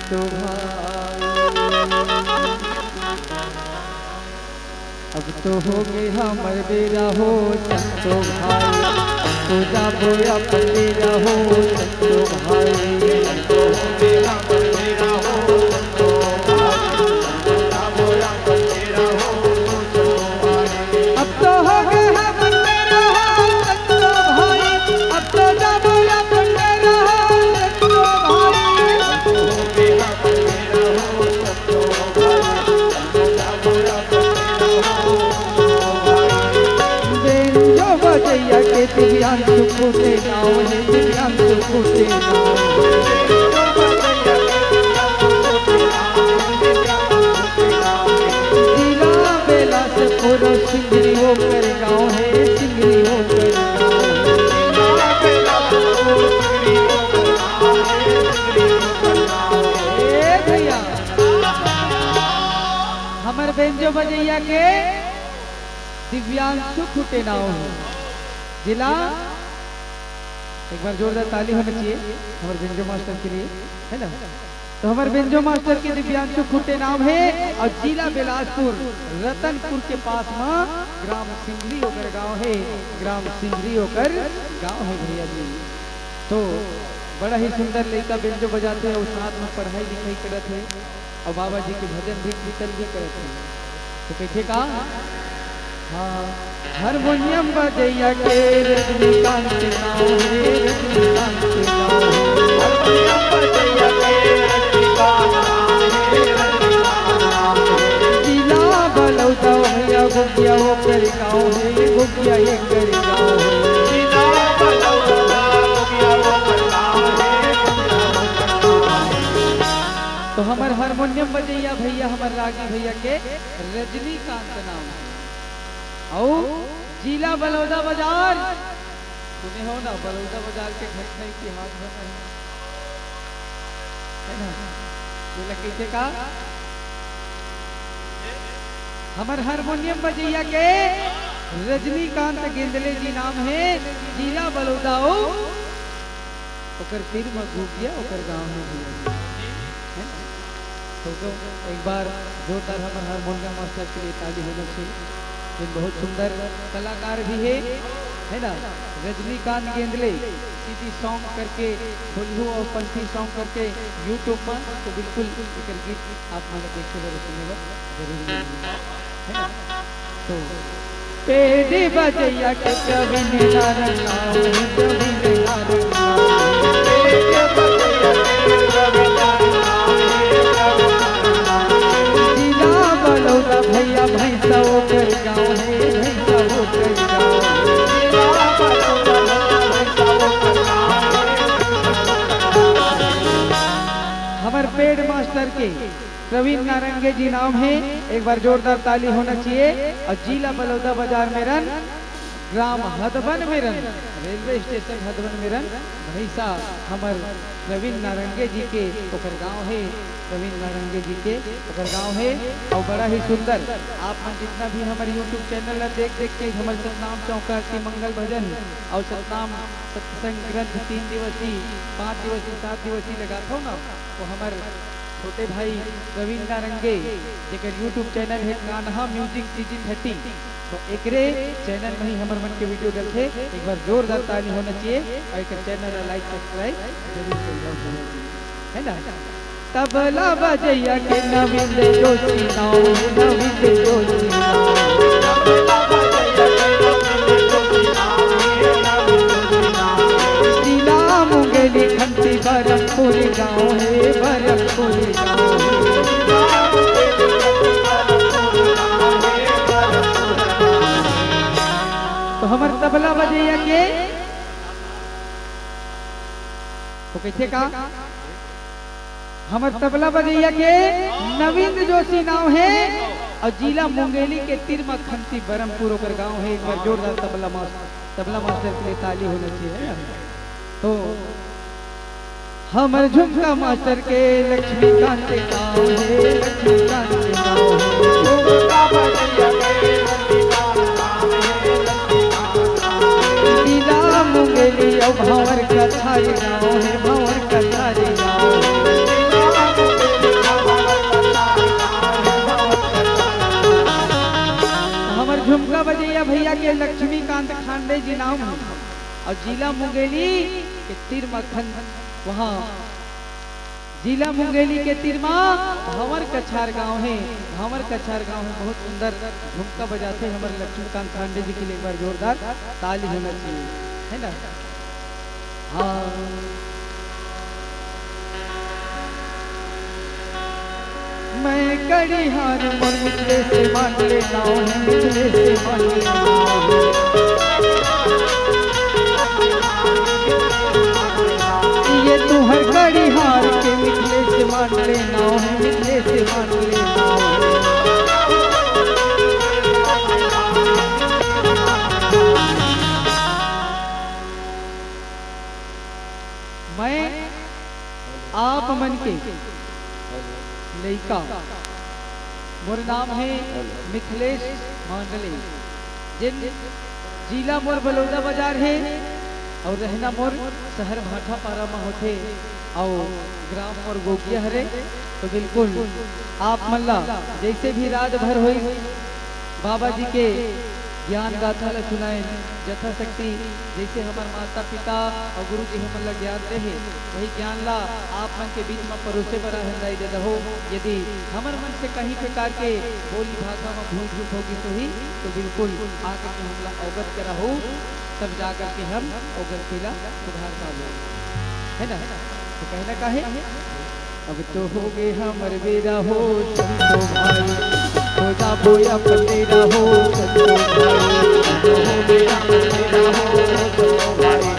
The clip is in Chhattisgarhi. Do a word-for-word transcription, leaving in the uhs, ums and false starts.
तो भाई, अब तो हो गे हमर बेरा हो संतो भाई, अब तो जाबो अपन डेरा हो संतो भाई। अब तो हो गे हमर बेरा हो संतो भाई, अब तो जाबो अपन डेरा हो संतो भाई। अब तो हो गे हमर बेरा हो संतो भाई, अब तो जाबो अपन डेरा हो संतो भाई। बेंजो बजैया के दिव्यांशु खूटे नाव हे, दिव्यांशु खूटे नाव हे। जिला बेलासपुर सिंगरी ओकर गाँव हे, सिंगरी ओकर गाँव हे। ए भैया, हमर बेंजो बजैया के दिव्यांशु खूटे नाव हे। जिला, एक बार जोरदार ताली होना चाहिए हमर बेंजो मास्टर के लिए, है ना? तो हमर बेंजो मास्टर के दिव्यांशु खूटे नाव हे अउ जिला बिलासपुर रतनपुर के पास म ग्राम सिंगरी ओकर गाँव हे, ग्राम सिंगरी ओकर गाँव हे भैया जी। तो बड़ा ही सुंदर लइका बेंजो बजाथे अउ साथ म पढ़ाई लिखाई करत हे। अउ बाबा जी के भजन भी कीर्तन भी करत हे। तो कहिथे का? हाँ, हारमोनियम बजैया के रजनीकांत नाव हे, रजनीकांत नाव हे। हारमोनियम बजैया के रजनीकांत नाव हे, रजनीकांत नाव हे। जिला बलौदा भैया गुगिया ओकर गाँव हे, गुगिया एकर गाँव हे। जिला बलौदा गुगिया ओकर गाँव हे, गुगिया ओकर गाँव हे। तो हमर हारमोनियम बजैया भैया, हमर रागी भैया के रजनीकांत नाम हे। अउ जिला बलौदा बाजार, सुने हो ना, बलौदा बाजार के घटना इतिहास बना हे, है ना? ये लगे थे का? हमर हारमोनियम बजैया के रजनीकांत गेंदले जी नाम हे, जिला बलौदा अउ ओकर तीर म घुगिया, ओकर गाँव हे भैया जी। है ना? तो, तो एक बार जोरदार हमर हारमोनियम मास्टर के लिए ताली होना चाहिए। ये बहुत सुंदर कलाकार भी हे, है ना? रजनीकांत गेंदले, सीधी सॉन्ग करके, खोलहू अउ पंथी सॉन्ग करके YouTube म, तो बिल्कुल एकर गीत आप मन देखे बर, सुने बर जरूर मिलही। है ना? तो पेड़ बजैया के जमीन नारंगा, जमीन नारंगा। जिला बलौदा भैया, भैंसा ओकर गाँव हे, भैंसा ओकर गाँव हे। हमर पेड़ मास्टर के प्रवीण नारंगे जी नाम हे, एक बार जोरदार ताली होना चाहिए। अउ जिला बलौदा बाजार मेरन, ग्राम हदबन मेरन, रेलवे स्टेशन हदबन मेरन, भैंसा हमर प्रवीण नारंगे जी के ओकर गाँव हे, प्रवीण नारंगे जी के ओकर गाँव हे। अउ बड़ा ही सुंदर, आप मन जितना भी हमर YouTube चैनल ला देख देख के हमर सतनाम चौका के मंगल भजन अउ सतनाम सत्संग ग्रंथ तीन दिवसीय, पाँच दिवसीय, सात दिवसीय लगाथव ना, वो हमर छोटे भाई प्रवीण नारंगे, जेकर YouTube चैनल हे कान्हा म्यूजिक सीजी थर्टी, तो एकरे चैनल में ही हमर मन के वीडियो डलथे। एक बार जोरदार ताली होना चाहिए अउ एकर चैनल ला लाइक सब्सक्राइब जरूर करिए, है ना? तबला बजैया के नवीन जोशी नाव, नवीन जोशी नाव। जिला मुंगेली खंती बरमपुर गाँव हे, बरमपुर गाँव हे। तो हमर तबला बजैया के, तो कहिथे का? हमर तबला बजैया के नवीन जोशी नाव हे अउ जिला मुंगेली के तीर म खंती बरमपुर ओकर गाँव हे। एक बार जोरदार तबला मास्टर, तबला मास्टर के लिए ताली होना चाहिए, है ना? तो हमर झुमका मास्टर के लक्ष्मीकांत नाव हे, लक्ष्मीकांत नाव हे। जिला मुंगेली अउ भांवर कछारी गाँव हे, भांवर कछारी गाँव हे। जी नाम हे। अउ जिला मुंगेली के तीर म खन-, वहाँ जिला मुंगेली के तीर म भंवर कछार गांव हे। भंवर कछार गांव हे, बहुत सुंदर झुमका बजाथे हमर लक्ष्मीकांत खांडे जी के लिए एक बार जोरदार ताली होना चाहिए, है ना? हाँ। मैं कड़ीहार मोर मिथलेश से मान ले नाव हे, मिथलेश से मान ले नाव हे। ये तुहर कड़ीहार के मिथलेश से मान ले नाव हे, मिथलेश से मान ले नाव हे। मैं आप मन के लइका, मोर नाम हे मिथलेश मांडले, जेन जिला मोर बलौदा बाजार हे अउ रहना मोर शहर भाटापारा म होथे अउ ग्राम मोर गोकिया हरे। तो बिल्कुल आप मन ला जैसे भी रात भर होई, बाबा जी के ज्ञान गाथा ला सुनाए, यथाशक्ति जैसे हमर माता पिता अउ गुरु जी हमन ला ज्ञान दे हे, वही ज्ञान ला आप मन के बीच म परोसे बर आए हन दाई ददा हो। यदि हमर मन से कहीं प्रकार के बोली भाखा म भूल चूक हो गिस होही, तो बिल्कुल आके के हमला अवगत कराहू, तब जा करके हम ओ गलती ला सुधार पाबो, है ना? तो कहना का हे? अब तो होगे हमर बेरा हो संतो भाई, हो जाबो अपन डेरा हो संतो भाई। अब तो होगे हमर बेरा हो संतो भाई,